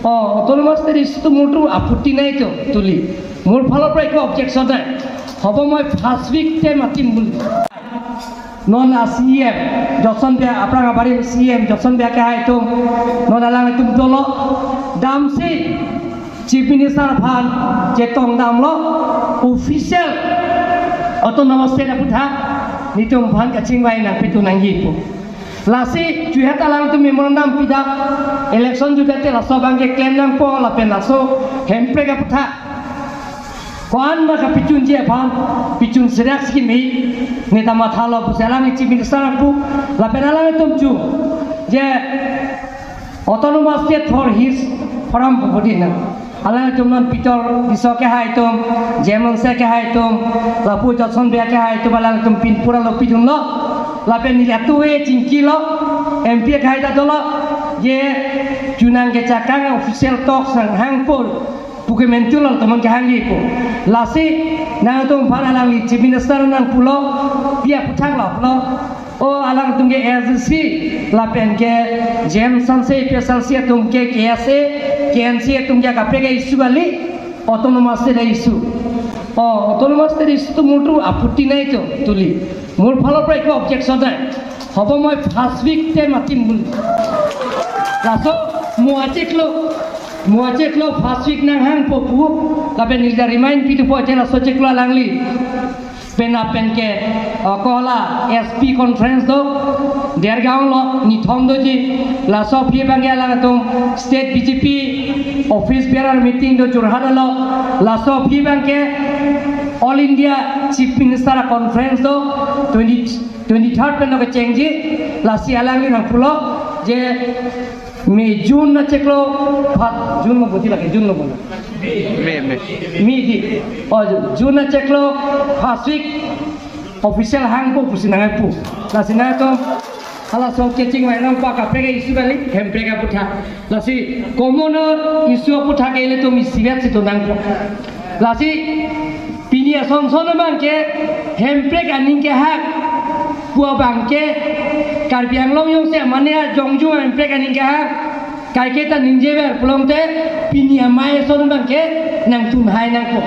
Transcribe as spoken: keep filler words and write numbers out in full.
Oh, autonomous state issue to multu aputi nai to tuli. Mur phalopre ko objection nai. Hobo moi first week te mati mul. Non a C M, Johnson Bey, aphrang abarim C M, Johnson Bey kehai atum, non alangtum dolo, damsi Chief Minister aphan chetong damlo, official autonomous state aputhak, netum aphan kachingvai nangpi tu nangji pu. Lasi chuhet alangtum memorandum pida, election juda te laso abangke klem nangpo lapen laso hemprek aputhak ko-an ma kapachunji aphan, pachun serak si kimi, neta mathalo pusi alang Chief Minister pu, lapen alangtum chu, je autonomous state for his forum pu bodi na. Alangtum non Peter Tisso kehai atum, James Hanse kehai atum, lapu Johnson Bey kehai atum, alangtum pin pura lo pidunlo, lapen neli atu e chingkilo, M P kehai ta dolo, je chunang kechakang official talks nanghangpo pu ke mentu lo teman kehangji pu. Lasi nangtum aphan alangli Chief Minister nangpulo, pi aputhak lo pulo. O alangtum ke A S D C lapen ke James Hanse P S L C atum ke K S A, K N C atum ke kaprek issue kali, autonomous state issue. O autonomous state issue to multu aputi nai to tuli. Mur phalopre ko objection nai. Hobo moi first week te mati mul. Laso mo achiklo, mo achiklo first week nanghangpo pu, lapen neli remind pitu po je laso chiklo alangli. Pen apen ke, uh, kola S P conference do, Dergaon lo, nithom doji, laso aphi abangke alangtum state B J P office bearer meeting do Jorhat lo, laso aphi abangke All India Chief Minister conference do, twenty, twenty-third pen do kechengji, lasi alangli nangpulo, je May June achiklo, pha-, June lo bodi lagi, June lo bodi. May, May. May di. Oh, June achiklo first week official hangpo pusi nangpu. Lasi nangtum halaso kachingvai nangpo kaprek issue kali, hemprek aputhak. Lasi common issue aputhak ke ilitum isivet si to nangpo. Lasi pini asonson abangke hemprek aning kehang pu abangke Karbi Anglong jongsi mane ajongjung hemprek aning kehang kaike ta ningjever pulote pini amei ason abangke nangtum hai nangpo.